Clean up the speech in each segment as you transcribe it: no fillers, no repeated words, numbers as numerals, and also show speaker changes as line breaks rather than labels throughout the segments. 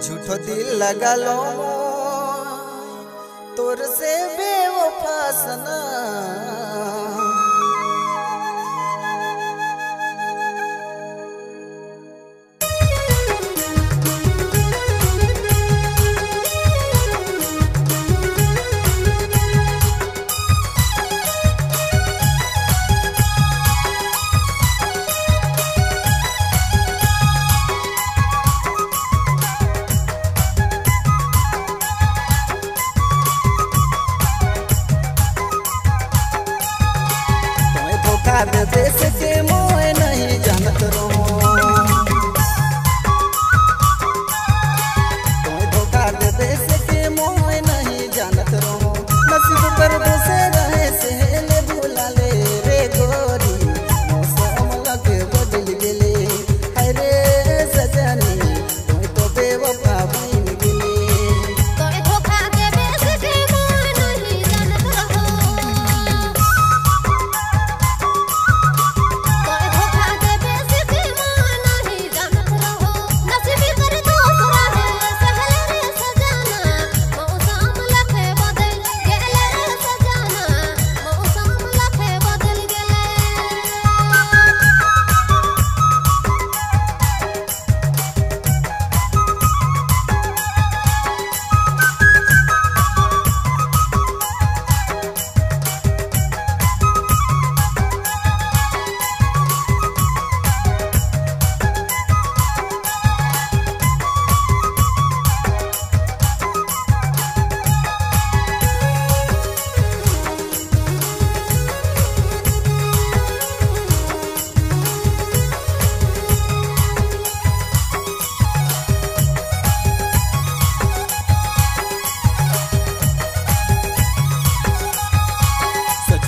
झूठो दिल लगा लो तोर से बेवफा सनम। देश के मोए नहीं जानत रहो, तोय धोखा दे देश के मोए नहीं जानत रहो। नसीब पर बसे रहे से ले भुला ले रे गोरी, मौसम लगे बदल गेले हाय रे सजनी, तोय तो बेवफा बन गेले।
तोय धोखा दे देश के मोए नहीं जानत रहो,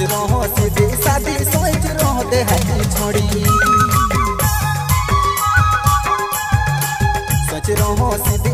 रहो सीधी सादी सोच रहो देहाती छोड़ी, सच रहो सीधी।